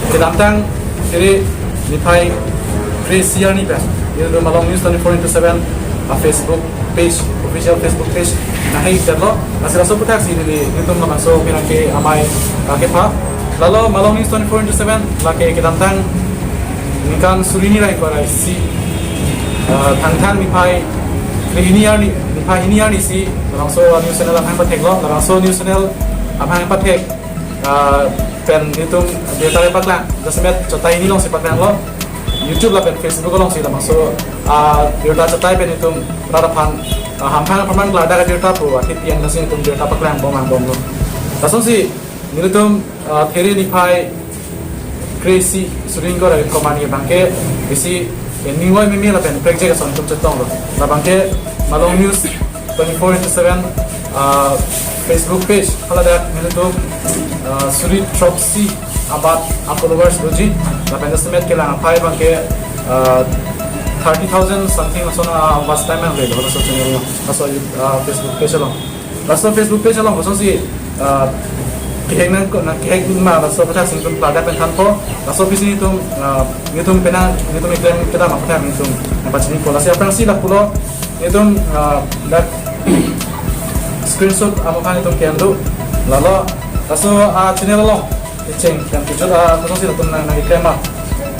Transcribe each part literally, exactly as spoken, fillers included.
Kedamtang There niphai kre-isi arni pen nelitum Malong News twenty-four into seven a-Facebook page, official Facebook page nangkehek detlo. Lasi laso aputhaksi neli nelitum labangso penang ke amei, ah, kepha. Lalo Malong News twenty-four into seven lake kedamtang ningkan suri hini ra ingkoi ra isi, ah, Thangthang niphai kre-hini arni, niphai hini arnisi labangso news channel amahang patheklo. Labangso news channel amahang pathek, ah, pen nelitum birta paklang, jasemet Chotai Hini alongsi paklanglo. YouTube lapen Facebook alongsi labangso, ah, birta Chotai pen nelitum rat aphan, ah, hamphang apharman klardak abirta pu akhei pi-an lasi nelitum birta paklangbom angbomlo. Lasonsi nelitum, ah, There niphai kre-isi suri ingkoi ra ingkoi arni abangke isi, eh, ning oi meme lapen prekjak ason nelitum chetonglo. Labangke Malong News twenty-four into seven, ah, Facebook page haladak nelitum, ah, suri throksi abat a-followers doji, lapen jasemet kelang aphai abangke, ah, thirty thousand something lason a-watch time nang avelo laso channel along, laso, ah, Facebook page along. Laso Facebook page along kosonsi, ah, kehek nang, nangkehek ma laso aputhaksi nelitum klardak pen thanpo. Laso apotsi nelitum, ah, nelitum penang, nelitum eklem kedam aphuthak nelitum nangpachinipo. Lasi aphrangsi lapulo nelitum, ah, dak screenshot amokha nelitum ke-en do. Lalo laso, ah, channel along kecheng pen kejut, ah, kosonsi latum nang, nangkeklem ma,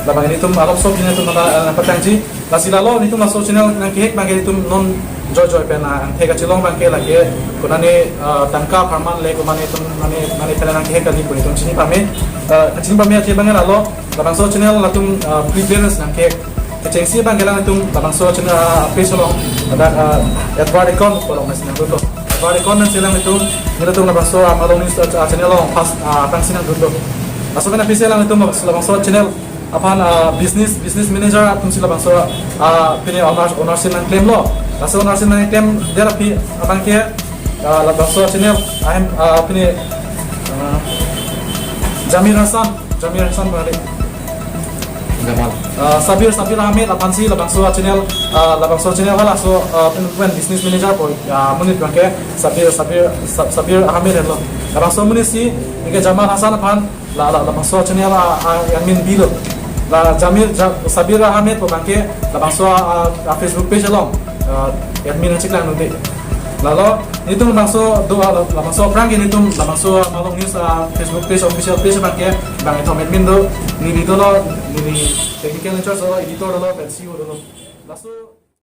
labang nelitum alokso nelitum nang, ah, nangpatangji. Lasi lalo nelitum laso channel nangkehek abangke nelitum non joijoi pen, ah, angthek kachelong abangke lake konane, ah, tangka apharman le konane nelitum mane, mane pen nangkehek kali pu nelitum chini pame, ah, chini pame athe abangke lalo labangso channel latum, ah, pre-clearance nangkehek. Kechengsi abangke lang nelitum labangso channel, ah, page along ada, ah, advert account pu along nangsi nangdunlo. Advert account nangsi lang nelitum, nelitum labangso, ah, Malong News, ah, channel along first, ah, aphrangsi nangdunlo. Laso pen aphi si lang nelitum labangso channel aphan, ah, business, business manager atumsi labangso, ah, pine owner, ownership nangklemlo. Laso ownership nangklemdet aphi abangke, ah, labangso channel ahem, ah, pine, ah, Jamir Hassan, Jamir Hassan bang dei. Jamal. Ah, Sabir, Sabir Ahmed aphansi labangso channel, ah, labangso channel halaso, ah, pen, pen business manager pu, ah, amonit abangke Sabir, Sabir, Sa-, Sabir Ahmed henlo. Labangso amonitsi, anke Jamal Hassan aphan la, la, labangso channel a, a, admin bilo. La Jamir, Ja-, Sabir Ahmed pu abangke labangso a, a, a-Facebook page along, a, admin nangcheklang dunde. Lalo nelitum labangso do, a, labangso aphrang ke nelitum labangso Malong News a-Facebook page, official page abangke bang kethom admin do, neli dolo, neli technical in-charge dolo, editor dolo, pen C E O dolo. Laso